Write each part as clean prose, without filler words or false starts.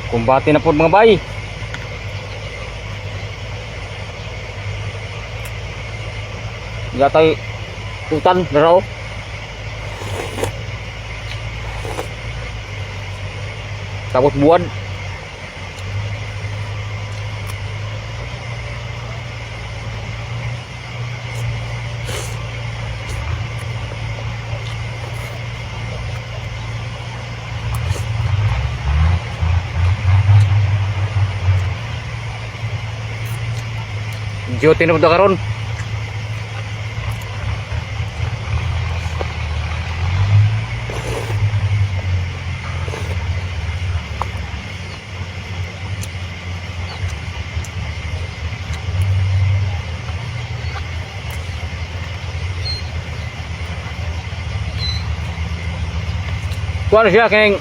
Kumbate na po, mga bay. Gatay utan daraw. Tapos buwan. Duty na po karon. Kuan siya keng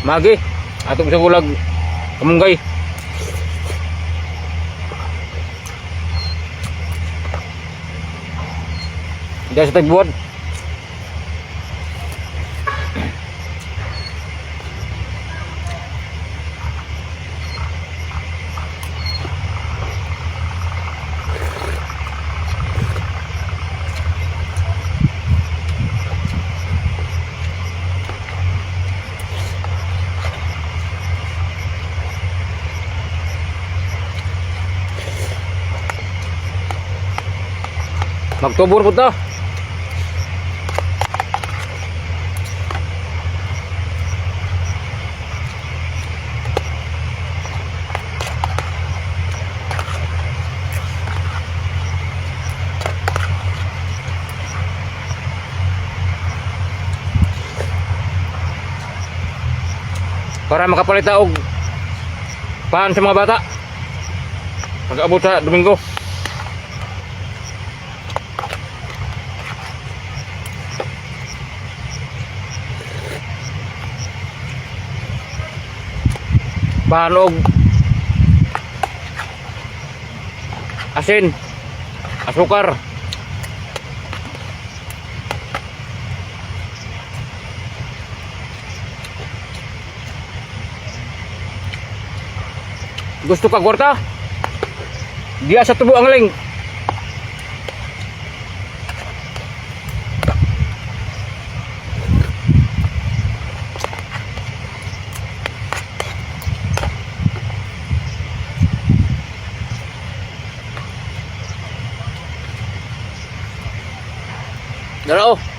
Magi atong sa bulag kamunggay. Diyan sa tagbuwan. Magtubor po ta. Para makapalit og paan sa mga bata. Pag-abot sa Domingo. Paan og asin, asukar. Gusto ka kwarta? Diya sa tubo ang link. Dara oh.